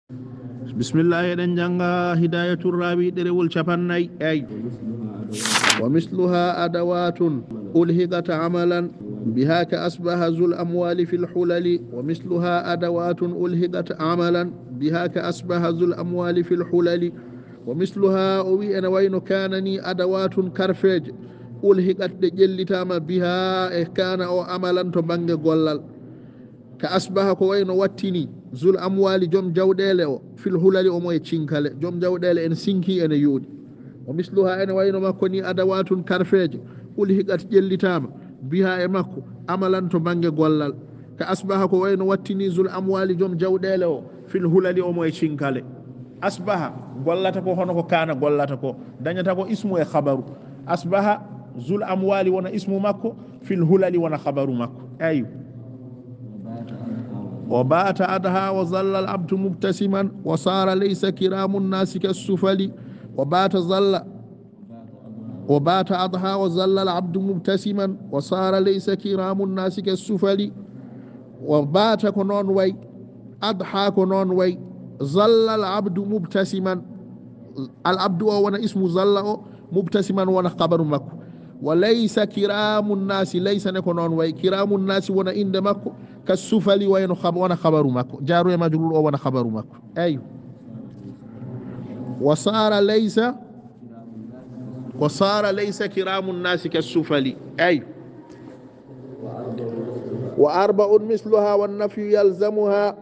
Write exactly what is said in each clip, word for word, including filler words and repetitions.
Bismillah, eɗen jannga Hidayatul Rawi, ɗerewol capannay. Eyi. Wa misluha adawatun ulhiqat amalan biha ka asbaha zul amwali fil hulali. Wa misluha adawatun ulhiqat amalan biha ka asbaha zul amwali fil hulali. Wa misluha, o wi ene wayno kana ni adawatun karfeeje ulhiqat ɗe ƴellitama biha e kana o amalan to bannge gollal. Ka asbaha ko wayno wattini zul amwali joom jawɗeele o fil hulali omo e cinkale. Joom jawɗeele en sinki ene yooɗi. Wa misluha ene wayno makko ni adawatun karfeeje ulhiqat ƴellitama biha e makko amalan to bannge gollal. Ka asbaha ko wayno wattini zul amwali joom jawɗeele o fil hulali omo e cinkale. Asbaha gollata ko hono ko kana gollata ko, dañata ko ismu e khabaru. Asbaha zul amwali wona ismu makko, fil hulali wona khabaru makko. Eyi. Wa bata adha wa zalla al abdu mubtasiman wa sara laysa kiramun nasi kas sufali. Wa bata zalla wa bata adha wa zalla al abdu mubtasiman wa sara laysa kiramun nasi kas sufali. Wa bata ko noon way, adha ko noon way, zalla al abdu mubtasiman. Al abdu o wona ismu zalla o, mubtasiman wona khabaru makko. Wa laysa kiramun nasi, laysa ne ko noon way, kiramun nasi wona innde makko, ka sufali wayno khab-, wona khabaru makko. Jaru e majrur o wona khabaru makko. Eyi. Wa sara laysa, wa sara laysa kiramun nasi ka sufali. Eyi. Wa arba'un misluha wan nafyu yalzamuha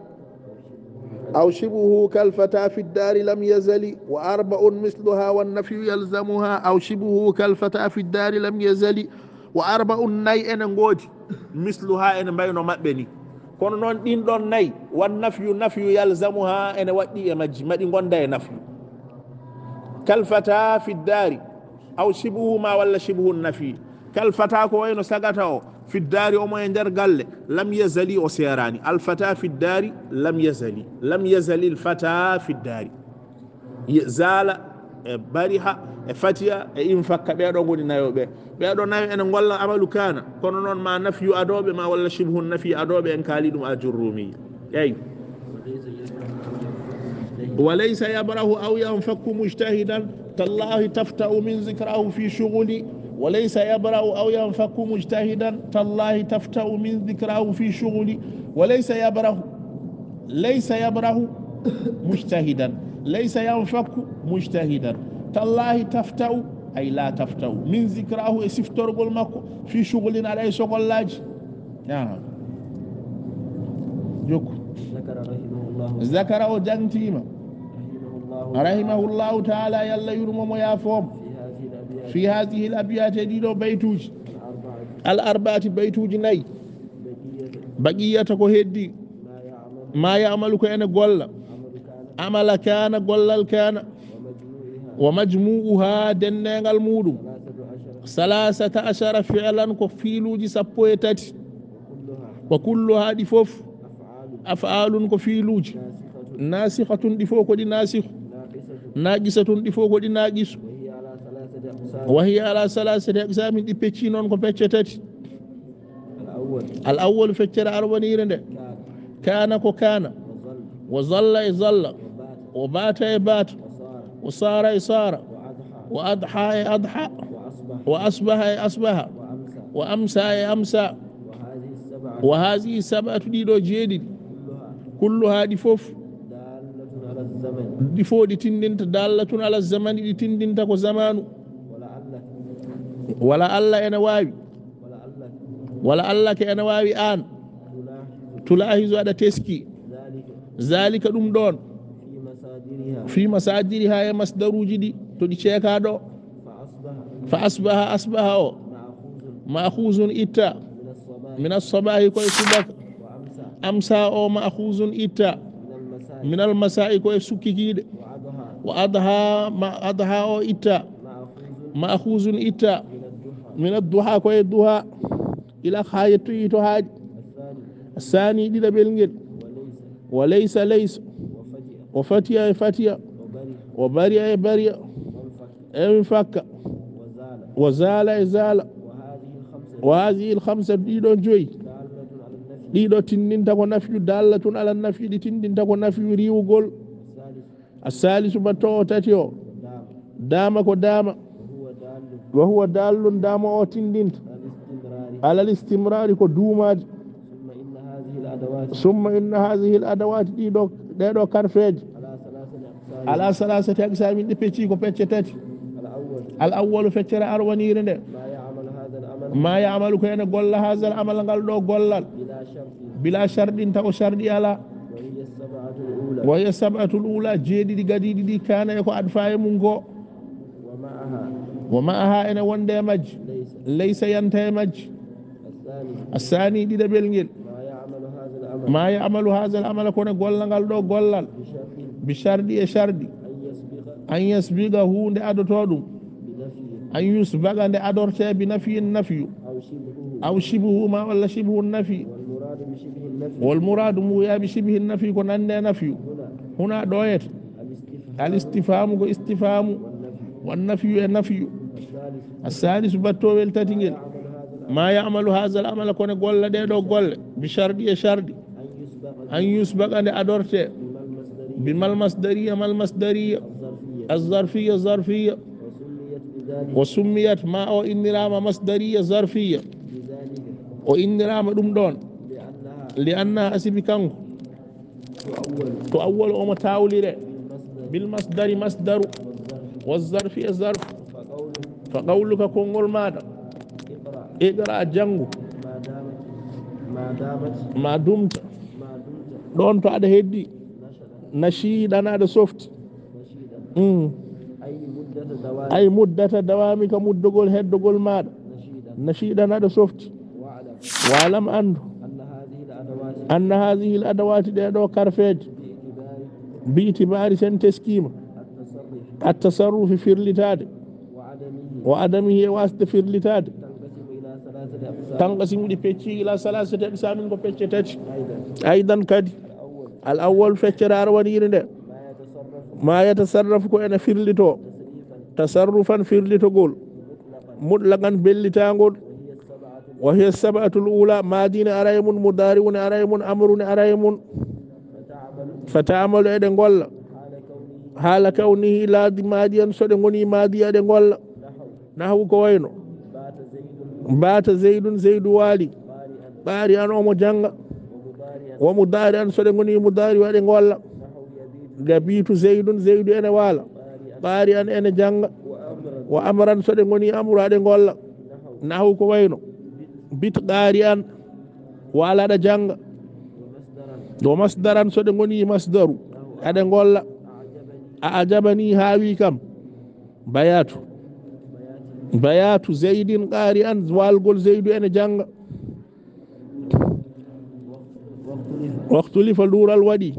aw shibhuhu kal fata fi ddari lam yazali. Wa arba'un misluha wan nafyu yalzamuha aw shibhuhu kal fata fi ddari lam yazali. Wa arba'un, nay ene ngoodi, misluha ene mbayno maɓɓe ni. Kono noon ɗin ɗon nay, wan nafyu, nafyu yalzamuha ene waɗɗi e majji, maɗi ngonda e nafyu. Kal fata fi ddari, aw shibhuhu ma walla shibhu nafyi. Kal fata ko wayno sagata o, fi ddari omo e nder galle, lam yazali o seerani. Al fata fi ddari lam yazali. Lam yazali al fata fi ddari. Ye-, zala, e bariha, e fatiya, e infakka, ɓeɗo ngoni nayo ɓe. Ɓeɗo nayo ene ngolla amalu kana, kono noon ma nafyu adoɓe ma walla shibhu nafyi adoɓe en kaali ɗum a jurrumi. Eyi. Wa laysa yabrahu aw yanfakku mujtahidan, tallahi tafta'u min zikrahu fi shughuli. Wa laysa yabrahu aw yanfakku mujtahidan, tallahi tafta'u min zikrahu fi shughuli. Wa laysa yabrahu, laysa yabrahu mujtahidan, laysa yanfakku mujtahidan, tallahi tafta'u, ay la tafta'u, min zikrahu, e siftorgol makko, fi shughlin, aɗa e sogollaji. Aha. Jokku. Zakara rahimahullahu. Zakara o jangtima. Rahimahullahu. Rahimahullahu ta'ala, yalla yurmo mo yaafom. Fi hadhihi al-abyat. Fi hadhihi al-abyat, e ɗiɗo baytuji. Al-arba'ati. Al-arba'ati, baytuji nayi. Baqiyata. Baqiyata ko heddi. Ma ya'malu. Ma ya'malu ko ene golla. Amalu kana. Amala kana, gollal kana. Wa majmu'uha. Wa majmu'uha, denneengal muɗum. Thalathatu ashara. Salasata ashara fi'lan, ko fiiluuji sappo e tati. Wa kulluha. Wa kulluha, ɗi fof. Af'alun. Af'alun, ko fiiluuji. Nasikhatun. Nasikhatun, ɗi fof ko ɗi nasikhu. Naqisatun. Naqisatun, ɗi fof ko ɗi naqisu. Wa hiya ala thalathati aqsam. Wa hiya ala thalathati aqsamin, ɗi pecci noon ko pecce tati. Al-awwal. Al-awwal, feccere arwaniire nde. Kana. Kana ko kana. Wa zalla. Wa zalla e zalla. Wa bata. Wa bata e bata. Wa sara. Wa sara e sara. Wa adha. Wa adha e adha. Wa asbaha. Wa asbaha e asbaha. Wa amsa. Wa amsa e amsa. Wa hadhihi as-sab'atu. Wa hadhihi as-sab'atu, ɗiɗo jeeɗiɗi. Kulluha. Kulluha, ɗi fof. Dallatun ala az-zaman. Ɗi fof ɗi tindinta, dallatun ala az-zamani, ɗi tindinta ko zamanu. Wa la'alla. Wa la'alla ene waawi. Wa la'alla. Wa la'alla ke ene waawi aan. Tulahizu. Tulahizu, aɗa teski. Dhalika. Dhalika, ɗum ɗon. Fi masadiriha. Fi masadiriha, e masdaruji ɗi, to ɗi ceeka ɗo. Fa asbaha. Fa asbaha, asbaha o. Ma'khuzun. Ma'khuzun itta. Min as-sabahi. Min as-sabahi, ko e subaka. Wa amsa. Amsa o ma'khuzun itta. Min al-masa'i. Min al-masa'i, ko e sukkikiiɗe. Wa adha. Wa adha, ma adha o itta. Ma'khuzun. Ma'khuzun itta. Min ad-duha. Min ad-duha, ko e duha. Ila ha yettoyi to haaɗi. As-sani. As-sani, ɗiɗaɓel ngel. Wa laysa. Wa laysa, laysa. Wa fatiya. Wa fatiya e fatiya. Wa bari'a. Wa bari'a e bari'a. Wa infakka. E infakka. Wa zala. Wa zala e zala. Wa hadhihi al-khamsatu. Wa hadhihi al-khamsatu, ɗiɗo joyi. Dallatun ala an-nafyi. Ɗiɗo tindinta ko nafyu, dallatun ala an-nafyi, ɗi tindinta ko nafyu riiwugol. Asalisu batto o tati o. Dama ko dama. Wa huwa dallun, dama o tindinta. Alal istimrari ko duumaade. Summa inna hazihi al adawati, ɗiɗo, ɗeɗo karfeeje. Ala salasati aqsamin, ɗi pecci ko pecce tati. Al awwalu, feccere arwaniire nde. Ma ya'malu ko ene golla hazal amal, ngal ɗo gollal. Bila sharɗin, taw sharɗi ala. Wa hiya sab'atul ula, jeeɗiɗi gadiiɗi ɗi, kana e ko adfa e mum ko. Wa ma'aha, ene wonde e majji. Laysa, yanta e majji. Assani, ɗiɗaɓel ngel. Ma ya'malu hazal amala, kono golla ngal ɗo gollal. Bi sharɗi, e sharɗi. An yasbiqa, huunde adoto ɗum. An yusbaqa, nde adorte bi nafiyin, nafiyu. Aw shibhu, ma walla shibhu nafi. Wal muradu bi shibhi nafi, ko nande nafiyu. Huna ɗo yet. Al istifhamu ko istifhamu. Wan nafiyu e nafiyu. Assalisu battowel tati ngel. Ma ya'malu hazal amala, kono golla ɗeɗo golle. Bi sharɗi, e sharɗi. An yusbaqa, nde adorte. Bi mal masdariya, mal masdariya. Az zarfiya, zarfiya. Wa summiyat, ma o innirama masdariya zarfiya. O innirama ɗum ɗon. Li annaha, asibi kanko. To awwal omo tawlire. Bil masdari, masdaru. Wa zarfi, e zarf. Fa qawluka, konngol maɗa. Iqra, janngu. Ma dumta. Ɗon to aɗa heddi. Nashiɗan, aɗa softi. Mm. Ay muddata dawamika, muddogol heddogol maɗa. Nashiɗan, aɗa softi. Wa'lam, anndu. Anna hazihi al adawati, ɗeɗo karfeeje. Bi itibari, sen teskima. At tasarrufi, firlitade. Wa adamihi, e wasde firlitade. Tanqasimu, ɗi pecci ila salasati aqsamin, ko pecce tati. Aidan kadi. Al awwal, feccere arwaniire nde. Ma yatasarrafu, ko ene firlito. Tasarrufan, firlitogol. Mutlaqan, bellitangol. Wa hiya sab'atul ula, madi ne ara e mun, mudari'u ne ara e mun, amru ne ara e mun. Fa ta'malu, eɗe golla. Hala kawnihi, laadi madiyan, so ɗe ngoni madi, eɗe golla. Nahwu, ko wayno. Bata zaidun, zaidu waali. Qari'an, omo jannga. Wa mudari'an, so ɗe ngoni mudari'u, eɗe golla. Yabitu zaidun, zaidu ene waala. Qari'an, ene jannga. Wa amran, so ɗe ngoni amru, eɗe golla. Nahwu, ko wayno. Bit qari'an, waala aɗa jannga. Wa masdaran, so ɗe ngoni masdaru, eɗe golla. A ajabani, haawi kam. Bayatu. Bayatu zaidin qari'an, waalgol zaidu ene jannga. Waxtulifa, luural waɗi.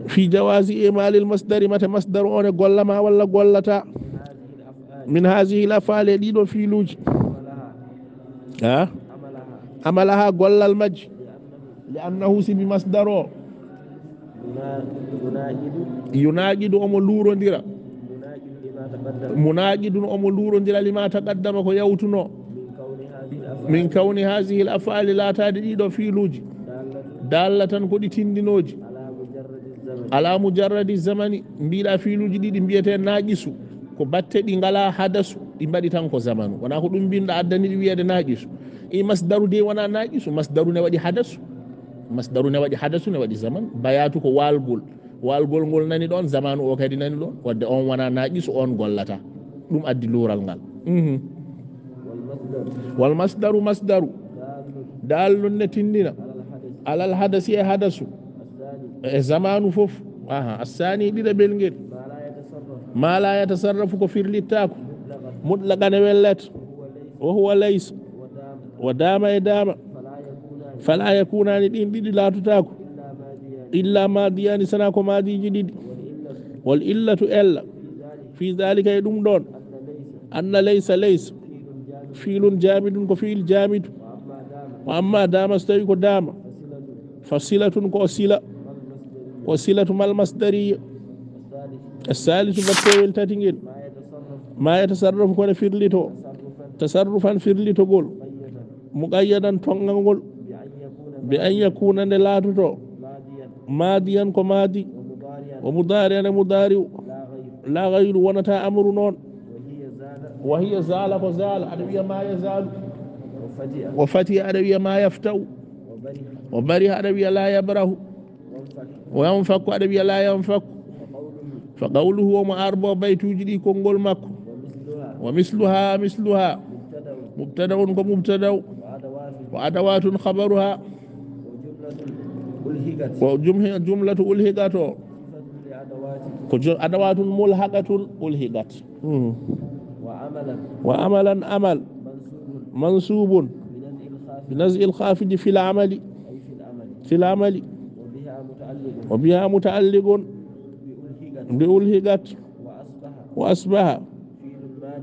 Fi jawazi imalil masdari, mate masdaru o ne gollama walla gollata. Min hazihi al af'ali, e ɗiɗo fiiluji. Ha? Amalaha, gollal majji. Li annahu, sibi masdar o. Yunaqidu, omo luurondira. Munaqidun, omo luurondira lima taqaddama, ko yawtuno. Min kawni hazihi al af'ali, laataade ɗiɗo fiiluji. Dallatan, ko ɗi tindinooji. Ala mujarradi zamani, mbiɗa fiiluji ɗiɗi mbiyete naqisu, ko batte ɗi ngala hadasu, ɗi mbaɗi tan ko zamanu. Wona ko ɗum mbinɗa addani ɗi wiyede naqisu. I masdaru de wona naqisu, masdaru ne waɗi hadasu. Masdaru ne waɗi hadasu, ne waɗi zaman. Bayatu ko waalgol. Waalgol ngol nani ɗon, zamanu o kadi nani ɗon. Wadde on wona naqisu, on gollata. Ɗum addi luural ngal. Mhm. Wal masdaru, masdaru. Dallun ne tindina. Alal hadasi, e hadasu. E zamanu fof. Aha, assani ɗiɗaɓel ngel. Ma la yatasarrafu, ko firlittaako. Mutlaqan, e wellet. Wa huwa laysa. Wa dama, e dama. Fala yakunani, ɗin ɗiɗi laatotaako. Illa madiyani, sana ko madiji ɗiɗi. Wal illatu, ella. Fi dhalika, e ɗum ɗon. Anna laysa, laysa. Fiilun jamidun, ko fiil jamidu. Wa amma dama, so tawi ko dama. Fa silatun, ko sila. Wa silatu mal masdariya. Assalisu, battowel tati ngel. Ma yatasarrafu, kono firlito. Tasarrufan, firlitogol. Muqayyadan, tongangol. Bi an yakuna, nde laatoto. Madiyan, ko madi. Wa mudaari'an, mudaari'u. Laa gayru, wonata amru noon. Wa hiya zaala, ko zaala, aɗa wiya ma yazaalu. Wa fatiha, aɗa wiya ma yafta'u. Wa bariha, aɗa wiya la yabrahu. Wa yanfakku, aɗa wiya la yanfakku. Fa qawluhu, omo arbo baytuuji ɗi konngol makko. Wa misluha, misluha. Mubtada'un, ko mubtada'u. Wa adawatun, khabaruha. Wa jumhi-, jumlatu ulhiqat o. Ko jo-, adawatun mulhaqatun ulhiqat. Mhm. Wa amalan, amal. Mansubun. Bi naz'il khafidi fil amali. Fil amali. Wa biha muta'alliqun. Bi ulhiqat. Wa asbaha.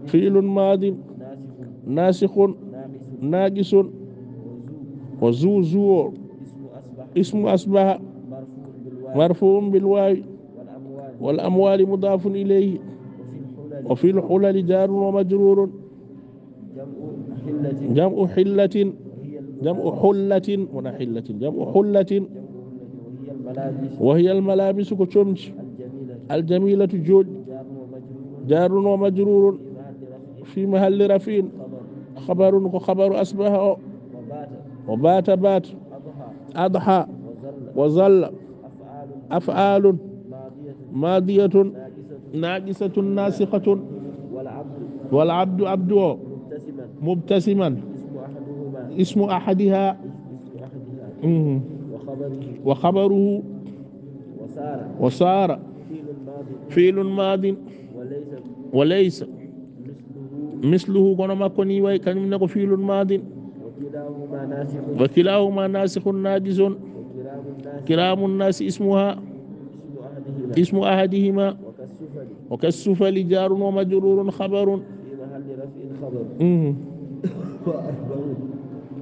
Fi'lun madin. Nasikhun. Naqisun. Wa zu, zu o. Ismu asbaha. Marfu'un bil wawi. Wal amwali mudafun ilayhi. Wa fil hulali jarun wa majrurun. Jam'u hillatin. Jam'u hullatin. Wona hillatin. Jam'u hullatin. Wa hiya al malabisu, ko comci. Al jamilatu, joɗɗi. Jarun wa majrurun. Fi mahalli raf'in. Khabarun, ko khabaru asbaha o. Wa bata, bat. Adha. Wa zalla. Af'alun. Madiyatun. Naqisatun, nasikhatun. Wal abdu, abdu o. Mubtasiman. Ismu ahadiha. Mhm. Wa khabaruhu. Wa sara. Fi'lun madin. Wa laysa. Misluhu, kono makko ni way, kañum ne ko fi'lun madin. Wa kilahuma nasikhun naqisun. Kiramun nasi ismuha. Ismu ahadihima. Wa kasufali jarun wa majrurun khabarun. Mhm.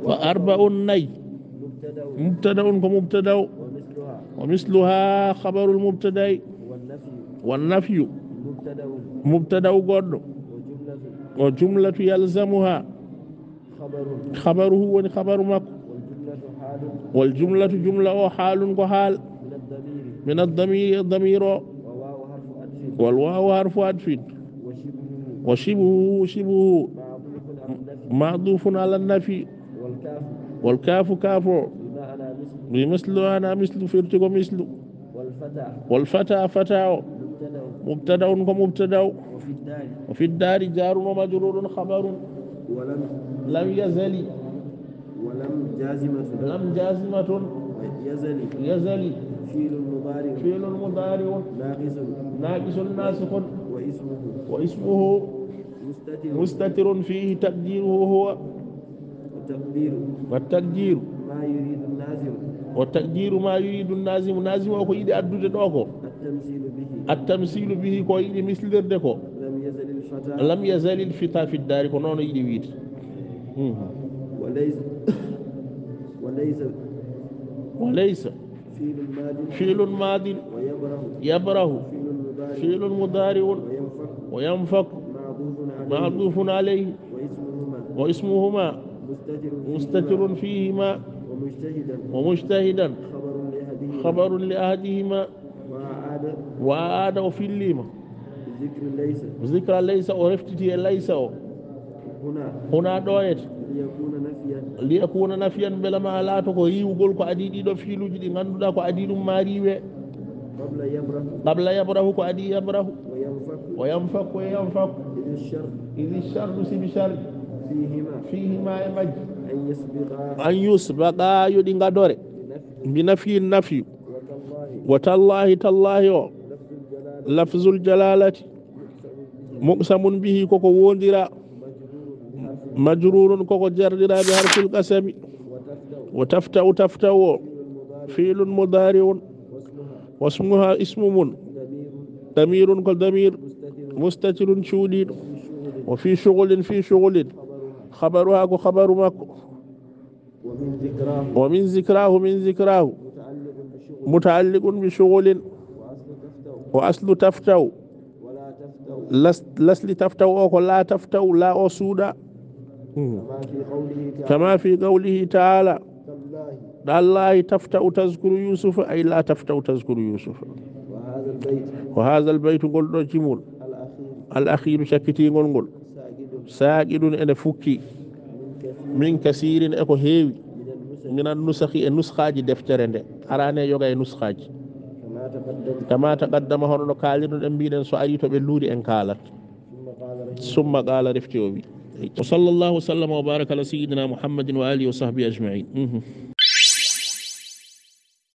Wa arba'un, nay. Mubtada'un, ko mubtada'u. Wa misluha khabarul mubtada'i. Wa nafyu. Mubtada'u goɗɗo. Wa jumlatu yalzamuha. Khabaruhu woni khabaru makko. Wal jumlatu, jumla o, halun, ko hal. Min ad-damiri, damir o. Wal wawu harfu atfin. Wa shibhuhu, shibhuhu. Ma'tufun ala nafi. Wal kafu, kafu o. Bi mislu, ana mislu, firti ko mislu. Wal fata, fata o. Mubtada'un, ko mubtada'u. Wa fi dari jarun wa majrurun khabarun. Lam yazali. Lam jazimatun. Yazali. Fi'lun mudari'un. Naqisun nasikhun. Wa ismuhu. Mustatirun fihi taqdiruhu huwa. Wa taqdiru. Ma yuridu nazimu. Nazimu o ko yiɗi addude ɗo ko. At-tamsilu bihi, ko yiɗi mislirde ko. Lam yazalil fita fi dari, ko noon o yiɗi wiide. Mhm. Wa laysa. Wa laysa. Fi'lun madin. Wa yabrahu. Fi'lun mudari'un. Wa yanfakku. Ma'tufun alayhi. Wa ismuhuma. Mustatirun fihima. Wa mujtahidan. Khabarun li ahadihima. Wa a'ada, o fillima. Zikra laysa, o reftiti e laysa o. Huna ɗo et. Liyakuna nafiyan, mbela ma laato ko riiwugol ko adii ɗiɗo fiiluji ɗi ngannduɗaa ko adii ɗum ma riiwe. Qabla yabrahu, ko adii yabrahu. Wa yanfakku, e yanfakku. Idi shardu, sibi shardi. Fihima, e majji. An yusbaqa, yo ɗi ngadore. Bi nafyin, nafyu. Wa tallahi, tallahi o. Lafzul jalalati. Muqsamun bihi, koko wondira. Majrurun, koko jardira bi harfil qasami. Wa tafta'u, tafta'u o. Fi'lun mudari'un. Wasmuha, ismu mun. Damirun, ko damir. Mustatirun, cuuɗiɗo. Wa fi shughulin, fi shughulin. Khabaruha, ko khabaru makko. Wa min zikrahu, min zikrahu. Muta'alliqun bi shughulin. Wa aslu tafta'u. Las-, lasli tafta'u o ko la tafta'u, la o suuɗa. Hmm. Kama fi qawlihi ta'ala. Tallahi tafta'u tazkuru Yusufa, ay la tafta'u tazkuru Yusufa. Wa haazal baytu, ngol ɗo jimol, al akhiiru, cakkitingol ngol, saaqidun, ene fukki, min kasiirin, e ko heewi, minan nusakhi, e nuskaaji deftere nde. Arane yoga e nuskaaji. Kama taqaddama, hono no kaalirno ɗen, mbiɗen so ari to ɓe luuri en kaalat. Summa qaala, refti o wi. Wa sallallahu wa sallama wa baraka ala sayyidina Muhammadin wa alihi wa sahbihi ajma'in. Mhm.